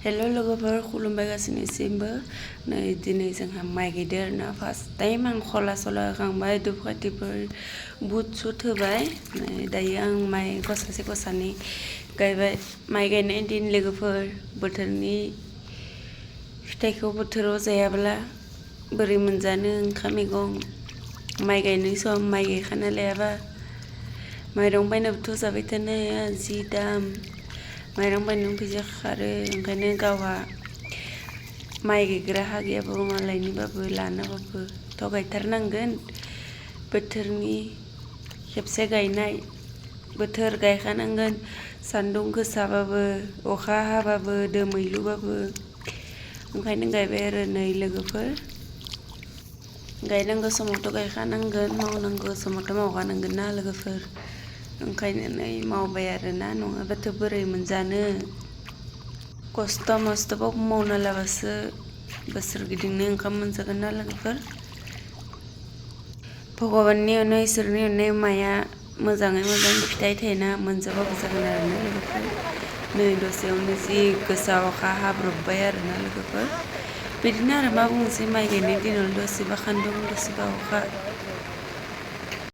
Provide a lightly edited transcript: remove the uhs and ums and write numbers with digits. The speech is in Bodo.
हेल' लोगोफोर खुलुमबाय गासैनिसिमबो नै दिनै जोंहा माइ गायदो आरोना फार्स्ट टाइम आं खला सला होखांबाय धुपखाथिफोर बुट सुट होबाय दायो आं माइ गसासे गसानै गायबाय माइ गायनाय दिन लोगोफोर बोथोरनि फिथाइखौ बोथोराव जायाब्ला बोरै मोनजानो ओंखाम मैगं माइ गायनाय सम माइ गायखाना लायाबा माइरं बायनाबोथ' जाबाय थानो हाया जि दाम माइरं बायनायाव फैसा खारो ओंखायनो गावहा माइ गायग्रा हा गैयाबाबो मालायनिबाबो लानाबाबो थ' गायथारनांगोन बोथोरनि खेबसे गायनाय बोथोर गायखानांगोन सान्दुं गोसाबाबो अखा हाबाबो दोमैलुबाबो ओंखायनो गायबाय आरो नै लोगोफोर गायनांगौ समावथ' गायखानांगोन मावनांगौ समावथ' मावखानांगोन ना लोगोफोर ओंखायनो नै मावबाय आरोना नङाबाथ' बोरै मोनजानो खस्थ' मस्थ'बाबो मावना लाबासो बोसोर गिदिंनो ओंखाम मोनजागोन ना लोगोफोर भगबाननि अननाय इसोरनि अननाय माइआ मोजाङै मोजां फिथाइ थायना मोनजाबाबो जागोन आरोना लोगोफोर नै दसेयावनो जि गोसा अखा हाब्रबबाय आरोना लोगोफोर बिदिनो आरो मा बुंनोसै माइ गायनाय दिनाव दसेबा सान्दुं दसेबा अखा